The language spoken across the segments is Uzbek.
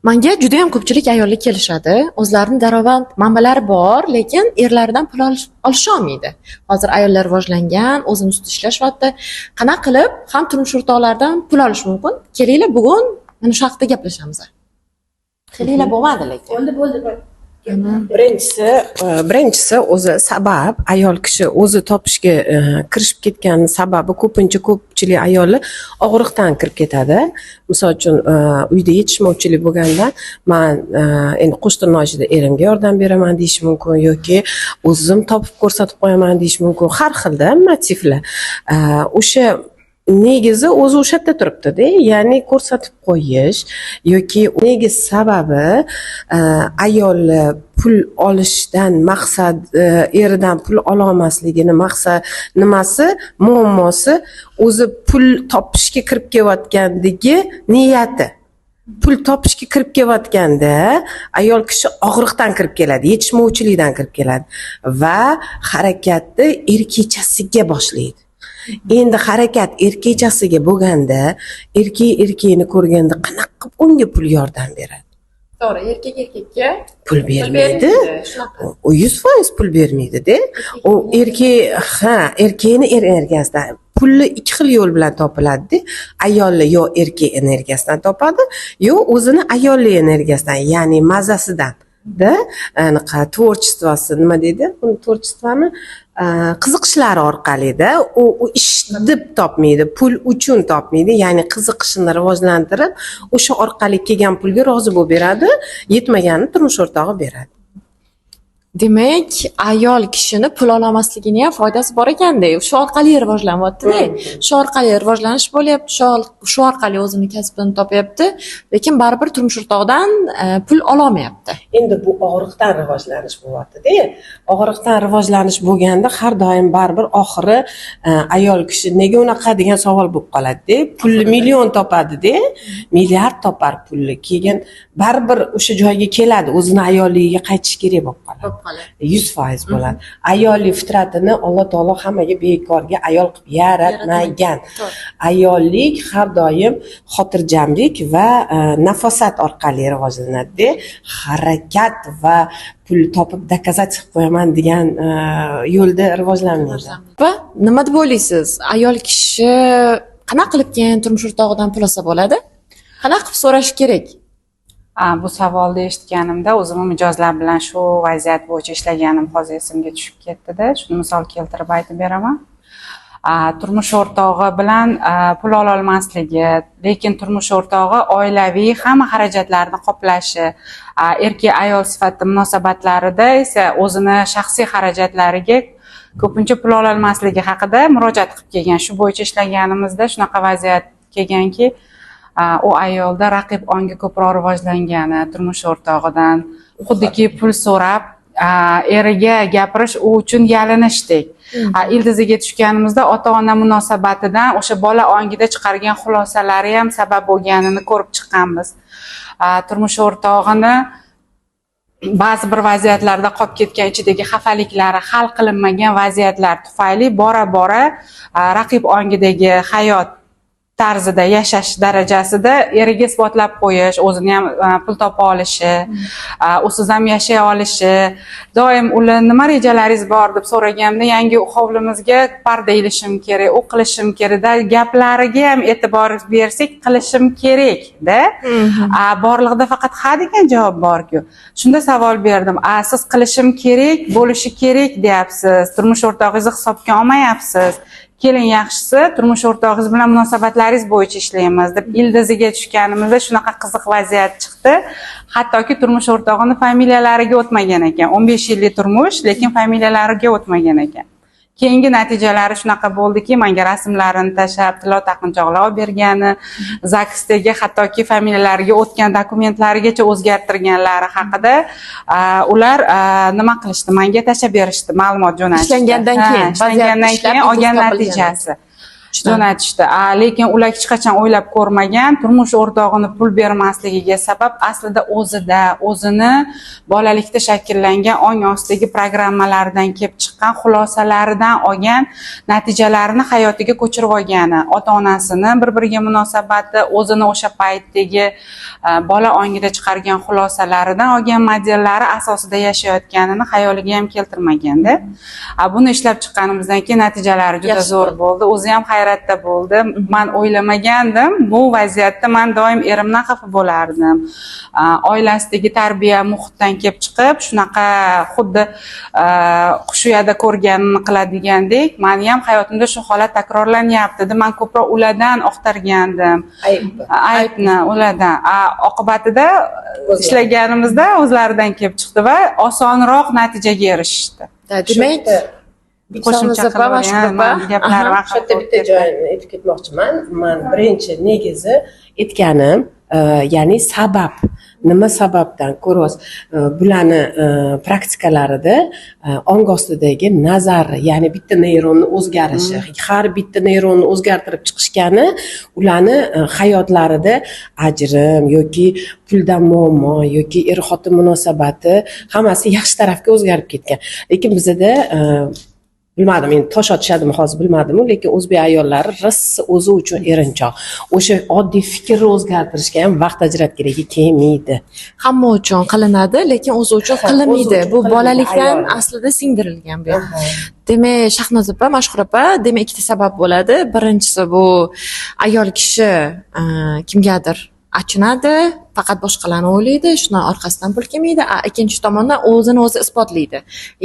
Manga judayam ko'pchilik ayollar kelishadi. O'zlarini daromad manbalari bor, lekin erlaridan pul olisholmaydi. Hozir ayollar rivojlangan, o'zini ustida ishlashyapti. Qanaqa qilib ham turmush o'rtoqlaridan pul olish mumkin? Kelinglar, bugun mana shu haqida gaplashamiz. Kelinglar bo'lmadi lekin. Bo'ldi, bo'ldi, bo'ldi. Birinchisi o'zi sabab ayol kishi o'zi topishga kirishib ketgani sababi ko'pincha ko'pchilik ayollar og'riqdan kirib ketadi. Misol uchun, uyda yetishmovchilik bo'lganda man endi qo'shtirnoq ichida erimga yordam beraman deyishi mumkin yoki o'zim topib ko'rsatib qo'yaman deyishi mumkin. Har xilda motivlar. O'sha negizi o'zi o'sha yerda turibdida, ya'ni ko'rsatib qo'yish yoki negiz sababi ayollar pul olishdan maqsad, eridan pul ololmasligini maqsad nimasi, muammosi o'zi pul topishga kirib kelayotgandagi niyati. Pul topishga kirib kelayotganda ayol kishi og'riqdan kirib keladi, yetishmovchilikdan kirib keladi va harakatni erkakchasiga boshlaydi. Endi harakat erkakchasiga bo'lganda, erkak erkakni ko'rganda qanaqa qilib unga pul yordam beradi? To'g'ri, erkak erkakka pul bermaydi. Shunaqa. U 100% pul bermaydida. U erkak, ha, erkakni er energiyasidan pulni ikki xil yo'l bilan topiladida. Ayollar yo erkak energiyasidan topadi, yo o'zini ayollik energiyasidan, ya'ni mazasidan da, anaqa творчество si, nima deydi uni, творчество ni, qiziqishlari orqalida. U ish deb topmaydi, pul uchun topmaydi, ya'ni qiziqishini rivojlantirib, o'sha orqali kelgan pulga rozi bo'lib beradi, yetmaganini turmush o'rtog'i beradi. Demak, ayol kishini pul ololmasligini ham foydasi bor ekanda. Shu orqali rivojlanyapti-da. Shu orqali rivojlanish bo'lyapti, shu orqali o'zini kasbini topyapti, lekin baribir turmush o'rtog'idan pul ololmayapti. Endi bu og'riqdan rivojlanish bo'lyaptida. Og'riqdan rivojlanish bo'lganda har doim baribir oxiri ayol kishi nega unaqa degan savol bo'lib qoladida. Pulni million topadida, milliard topar pulni, keyin baribir o'sha joyga keladi, o'zini ayolligiga qaytish kerak bo'lib qoladi. Bo'lib qoladi. 100% bo'ladi. Ayollik fitratini Alloh taolo hammaga bekorga ayol qilib yaratmagan. Ayollik har doim xotirjamlik va nafosat orqali rivojlanadida. Harakat va pul topib доказать qilib qo'yaman degan yo'lda rivojlanmaydi. Va nima deb o'ylaysiz? Ayol kishi qanaqa qilib keyin turmush o'rtog'idan pul olsa bo'ladi? Qanaqa qilib so'rash kerak? Bu savolni eshitganimda o'zimni mijozlar bilan shu vaziyat bo'yicha ishlaganim hozir esimga tushib ketdida. Shuni misol keltirib aytib beraman. Turmush o'rtog'i bilan pul ololmasligi, lekin turmush o'rtog'i oilaviy hamma xarajatlarni qoplashi, erkak ayol sifatida munosabatlarida esa o'zini shaxsiy xarajatlariga ko'pincha pul ololmasligi haqida murojaat qilib kelgan. Shu bo'yicha ishlaganimizda shunaqa vaziyat kelganki, u ayolda raqib ongi ko'proq rivojlangani, turmush o'rtog'idan xuddiki pul so'rab eriga gapirish u uchun yalinishdek. Ildiziga tushganimizda ota ona munosabatidan o'sha bola ongida chiqargan xulosalari ham sabab bo'lganini ko'rib chiqqanmiz. Turmush o'rtog'ini ba'zi bir vaziyatlarda qolib ketgan ichidagi xafaliklari hal qilinmagan vaziyatlar tufayli bora bora raqib ongidagi hayot tarzida yashash darajasida eriga isbotlab qo'yish, o'zini ham pul topa olishi, usiz ham yashay olishi. Doim ular nima rejalaringiz bor deb so'raganimda, yangi hovlimizga parda ilishim kerak, u qilishim kerak da, gaplariga ham e'tibor bersak, qilishim kerak da. Borlig'ida faqat ha degan javob borku. Shunda savol berdim: a siz qilishim kerak, bo'lishi kerak deyapsiz, turmush o'rtog'ingizni hisobga olmayapsiz. Keling, yaxshisi turmush o'rtog'ingiz bilan munosabatlaringiz bo'yicha ishlaymiz deb ildiziga tushganimizda shunaqa qiziq vaziyat chiqdi. Hattoki turmush o'rtog'ini familiyalariga o'tmagan ekan. 15 yillik turmush, lekin familiyalariga o'tmagan ekan. Keyingi natijalari shunaqa bo'ldiki, menga rasmlarini tashlab, tilla taqinchoqlar olib bergani, ZAGSdagi hattoki familiyalariga o'tgan dokumentlarigacha o'zgartirganlari haqida ular nima qilishdi, menga tashlab berishdi, ma'lumot jo'natishdi. Ishlangandan Ha, keyin, ishlangandan vaziyat ishlab, keyin olgan ildiz topilgan. natijasi. Jo'natishdi. Lekin ular hech qachon o'ylab ko'rmagan, turmush o'rtog'ini pul bermasligiga sabab aslida o'zida, o'zini bolalikda shakllangan ong ostidagi programmalaridan kelib chiqqan xulosalaridan olgan natijalarini hayotiga ko'chirib olgani, ota onasini bir biriga munosabati, o'zini o'sha paytdagi bola ongida chiqargan xulosalaridan olgan modellari asosida yashayotganini xayoliga ham keltirmaganda. Buni ishlab chiqqanimizdan keyin natijalari juda Yaxshi zo'r bo'ldi. O'zi ham hayratda bo'ldi. Man o'ylamagandim, bu vaziyatda man doim erimdan xafa bo'lardim. Oilasidagi tarbiya muhitdan kelib chiqib, shunaqa xuddi xushuyada ko'rganini qiladigandek, mani ham hayotimda shu holat takrorlanyapti deb man ko'proq ulardan oqtargandim. Aybni. Aybni ulardan. Oqibatida O'zlari. ishlaganimizda o'zlaridan kelib chiqdi va osonroq natijaga erishishdi. Demak, Qo'shimcha Shahnoza opa, qilib Mashhur opa. man gaplarim Aha. Shu yerda bitta joyini aytib ketmoqchiman. Man birinchi negizi aytganim, ya'ni sabab, nima sababdan ko'ryapsiz, bularni praktikalarida ong ostidagi nazar, ya'ni bitta neyronni o'zgarishi, har bitta neyronni o'zgartirib chiqishgani ularni hayotlarida ajrim yoki puldan muammo yoki er xotin munosabati hammasi yaxshi tarafga o'zgarib ketgan. Lekin bizada bilmadim, endi tosh otishadimi hozir bilmadimu, lekin o'zbek ayollari rosa o'zi uchun erinchoq. O'sha oddiy fikrni o'zgartirishga ham vaqt ajratgiligi kelmaydi. Hamma uchun qilinadi, lekin o'zi uchun Ha, o'zi qilinmaydi. uchun Bu qilinmaydi, bolalikdan ayol. aslida singdirilgan bu ham. Demak, Shahnoza opa, Mashhur opa, demak, ikkita sabab bo'ladi. Birinchisi, bu ayol kishi kimgadir achinadi, faqat boshqalarni o'ylaydi, shundan orqasidan pul kelmaydi. Ikkinchi tomondan o'zini o'zi isbotlaydi.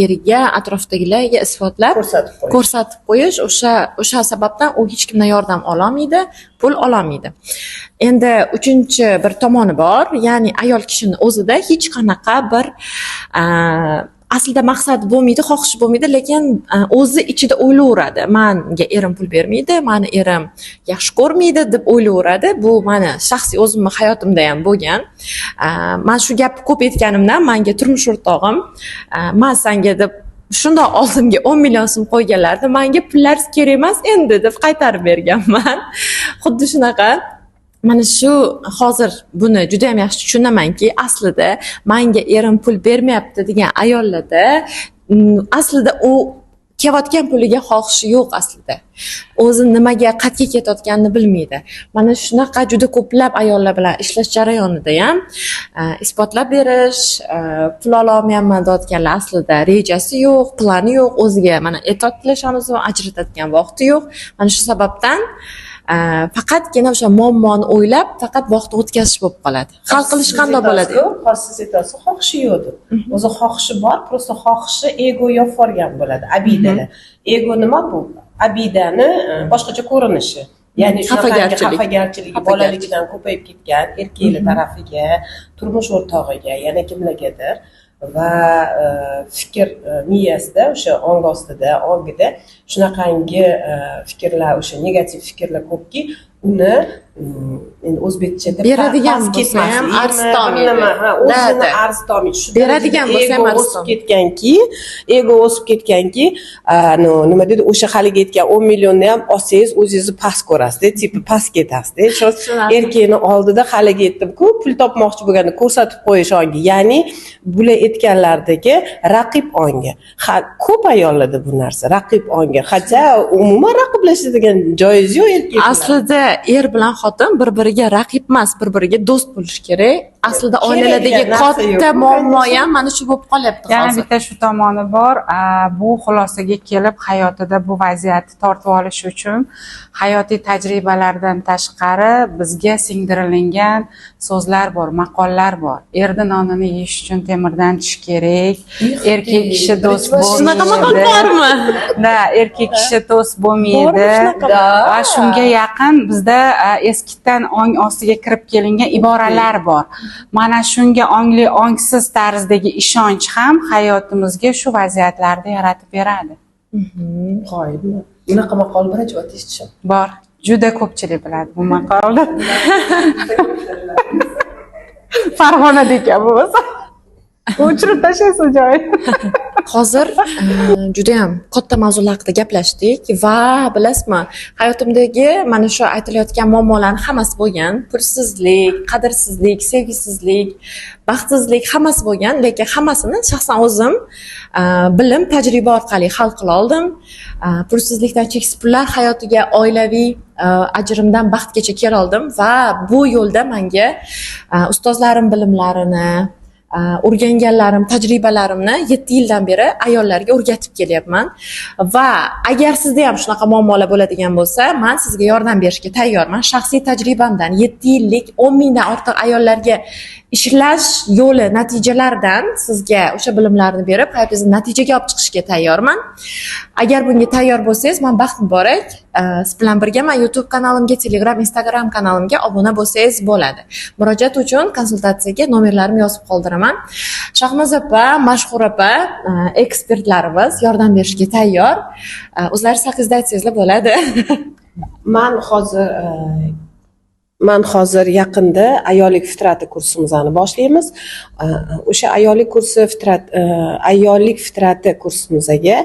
Eriga, atrofdagilarga isbotlab, Ko'rsatib qo'yish. Ko'rsatib qo'yish, o'sha sababdan u hech kimdan yordam ololmaydi, pul ololmaydi. Endi uchinchi bir tomoni bor, ya'ni ayol kishini o'zida hech qanaqa bir aslida maqsad bo'lmaydi, xohish bo'lmaydi, lekin o'zi ichida o'ylayveradi. Manga erim pul bermaydi, mani erim yaxshi ko'rmaydi deb o'ylayveradi. Bu mani shaxsiy o'zimni hayotimda ham bo'lgan. Man shu gapni ko'p aytganimdan manga turmush o'rtog'im man sanga deb shundoq oldimga 10 million so'm qo'yganlardi, manga pullar kerak emas endi deb qaytarib berganman. Xuddi shunaqa. Mana shu hozir buni juda ham yaxshi tushunamanki, aslida manga erim pul bermayapti degan ayollarda aslida u kelayotgan puliga xohishi yo'q aslida. O'zi nimaga, qayerga ketayotganini bilmaydi. Mana shunaqa juda ko'plab ayollar bilan ishlash jarayonida ham isbotlab berish, pul ololmayapman deyotganlar aslida rejasi yo'q, plani yo'q, o'ziga mana aytyaptilar, ajratadigan vaqti yo'q. Mana shu sababdan faqatgina o'sha muammoni o'ylab, faqat vaqt o'tkazish bo'lib qoladi. Hal qilish qanday bo'ladi? Hozir siz aytyapsiz, xohishi yo'q deb. O'zi xohishi bor, просто xohishi ego yopib yuborgan bo'ladi, обида lar. Ego nima bu? Обида ni boshqacha ko'rinishi. Ya'ni shunaqangi Xafagarchilik. xafagarchiligi Xafagarchilik. bolaligidan ko'payib ketgan erkaklar tarafiga, turmush o'rtog'iga, yana kimlargadir va fikr miyasida, o'sha ong ostida, ongida shunaqangi fikrlar, o'sha negativ fikrlar ko'pki, uni endi o'zbekchada Beradigan past bo'lsa ham ketmasligimi, arzitolmaydi. nima, ha, Da, o'zini da. arzitolmaydi. Shu Beradigan darajada bo'lsa ham ego o'sib arzitolmaydi. ketganki, ego o'sib ketganki, ну, nima deydi, o'sha haligi aytgan 10 millionni ham olsangiz, o'zingizni past ko'rasizda, типа past ketasizda. Shu Tushunarli. erkakni oldida haligi aytdimku, pul topmoqchi bo'lganda ko'rsatib qo'yish ongi, ya'ni bular aytganlaridagi raqib ongi. Ha, ko'p ayollarda bu narsa, raqib ongi. Хотя umuman raqiblashadigan joyingiz yo'q erkak bilan. Aslida er bilan xotin bir-biriga raqib emas, bir-biriga do'st bo'lishi kerak. Aslida Kerak oilalardagi degan narsa katta yo'q. muammo ham mana shu bo'lib qolyapti Yana hozir. bitta shu tomoni bor. Bu xulosaga kelib hayotida bu vaziyatni tortib olish uchun hayotiy tajribalardan tashqari bizga singdirilgan so'zlar bor, maqollar bor. Erdi nonini yeyish uchun temirdan tish kerak. Erkak kishi do'st bo'lmaydi. Shunaqa maqol bormi? Da, erkak kishi do'st bo'lmaydi. Bormi shunaqa Va shunga yaqin bizda eskidan ong ostiga kirib kelingan iboralar bor. Mana shunga ongli ongsiz tarzdagi ishonch ham hayotimizga shu vaziyatlarni yaratib beradi. Qoyilmi? Bunaqa maqol birinchi marta eshitishim. Bor, juda ko'pchilik biladi bu maqolni. Farg'onada ekan bo'lmasa. O'chirib tashlaysiz joyini. Hozir judayam katta mavzular haqida gaplashdik va bilasizmi, hayotimdagi mana shu aytilayotgan muammolarni hammasi bo'lgan: pulsizlik, qadrsizlik, sevgisizlik, baxtsizlik, hammasi bo'lgan. Lekin hammasini shaxsan o'zim bilim, tajriba orqali hal qila oldim. Pulsizlikdan cheksiz pullar hayotiga, oilaviy ajrimdan baxtgacha kela oldim va bu yo'lda manga ustozlarim bilimlarini, o'rganganlarim, tajribalarimni 7 yildan beri ayollarga o'rgatib kelyapman. Va agar sizda ham shunaqa muammolar bo'ladigan bo'lsa, man sizga yordam berishga tayyorman. Shaxsiy tajribamdan, 7 yillik 10 mingdan ortiq ayollarga ishlash yo'li natijalaridan sizga o'sha bilimlarni berib, hayotingizni natijaga olib chiqishga tayyorman. Agar bunga tayyor bo'lsangiz, man baxt muborak, siz bilan birgaman. YouTube kanalimga, Telegram, Instagram kanalimga obuna bo'lsangiz bo'ladi. Murojaat uchun konsultatsiyaga nomerlarimni yozib qoldiraman. Shahnoz opa, Mashhur opa, ekspertlarimiz yordam berishga tayyor. O'zlari haqingizda aytsangizlar bo'ladi. Man hozir yaqinda ayollik fitrati kursimizni boshlaymiz. O'sha ayollik kursi fitrat ayollik fitrati kursimizga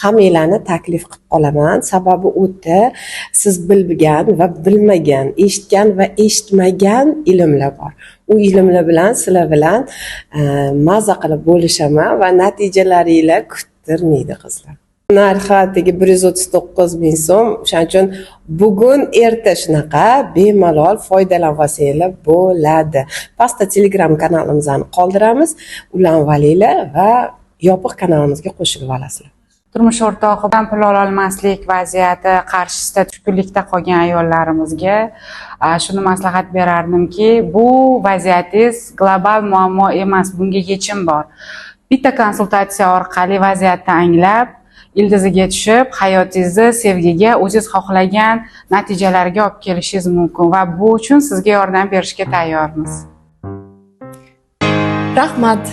hammanglarni taklif qilib qolaman. Sababi u yerda siz bilgan va bilmagan, eshitgan va eshitmagan ilmlar bor. U ilmlar bilan sizlar bilan maza qilib bo'lishaman va natijalaringlar kuttirmaydi, qizlar. Narxi atigi 139 000 so'm. O'shaning uchun bugun erta shunaqa bemalol foydalanib olsanglar bo'ladi. Pastda Telegram kanalimizni qoldiramiz, ulanib olinglar va yopiq kanalimizga qo'shilib olasizlar. Turmush o'rtog'i bilan pul ololmaslik vaziyati qarshisida tushkunlikda qolgan ayollarimizga shuni maslahat berardimki, bu vaziyatingiz global muammo emas, bunga yechim bor. Bitta konsultatsiya orqali vaziyatni anglab, ildiziga tushib, hayotingizni sevgiga, o'zingiz xohlagan natijalarga olib kelishingiz mumkin va bu uchun sizga yordam berishga tayyormiz. Rahmat.